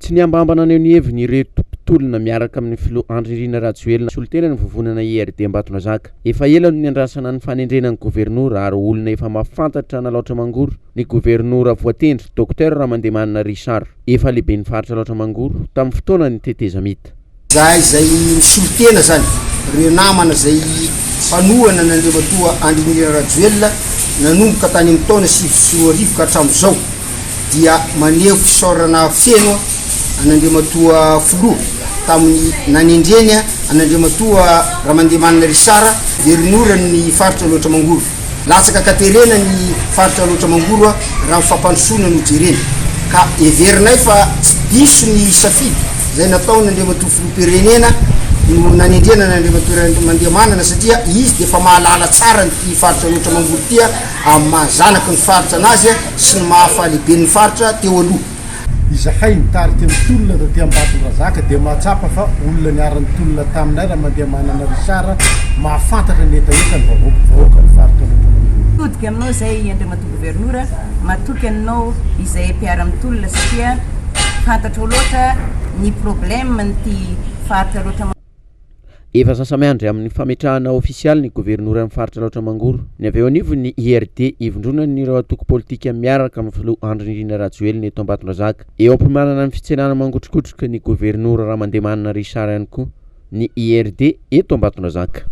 Tsy nihambahamba naneho ny heviny ireto mpitolona miaraka amin'ny filoha Andry Nirina Rajoelina solontena ny vovonana IRD Ambatondrazaka. Efa ela no niandrasana ny fanendrena ny governora ary olona efa mahafantatra an'Alaotra Mangoro ny governora voatendry, Docteur Ramandemanana Richard, efa lehiben'ny faritra Alaotra Mangoro tamin'ny fotoanan'ny tetezamita. Izahay izay misolo tena izany, ireo namana izay mpanohana an'Andriamatoa Andry Nirina Rajoelina nanomboka tany amin'ny taona 2009 ka hatramin'izao dia maneho fisaorana feno an'Andriamatoa Filoha tamin'ny nanendreny an'Andriamatoa Ramandemanana Richard Governoran'ny faritra Alaotra Mangoro. Latsaka an-katerena ny faritra Alaotra Mangoro raha ny fampandrosoana no jerena ka heverinay fa tsy diso ny safidy izay nataon'Andriamatoa Filoham-pirenena no nanendrena an'Andriamatoa Ramandemanana satria izy dia efa mahalala tsara an'ity faritra Alaotra Mangoro ity amin'ny maha zanaky ny faritra anazy sy ny maha fahalehiben'ny faritra teo aloha. Izahay nitarika ny tolona taty Ambatondrazaka dia mahatsapa fa olona niara-nitolona taminay Ramandehamanana Richard mahafantatra ny hetahetan'ny vahoaka vahoakan'ny faritra Alaotra Mangoro. Mitodika aminao izay Andriamatoa Governora, matoky anao izay mpiara-mitolona satria fantatrao loatra ny problème n'ity faritra Alaotra. Efa sasa-miandry amin'ny fametrahana ofisialy ny governoran'ny faritra Alaotra Mangoro ny avy eo anivon'ny IRD ivondronan'ireo antoko politika miaraka amin'ny filoha Andry Nirina Rajoelina eto Ambatondrazaka. Eo am-piomanana ny fitsenana mangotrokotroka ny governora Ramandemanana Richard ihany koa ny IRD eto Ambatondrazaka.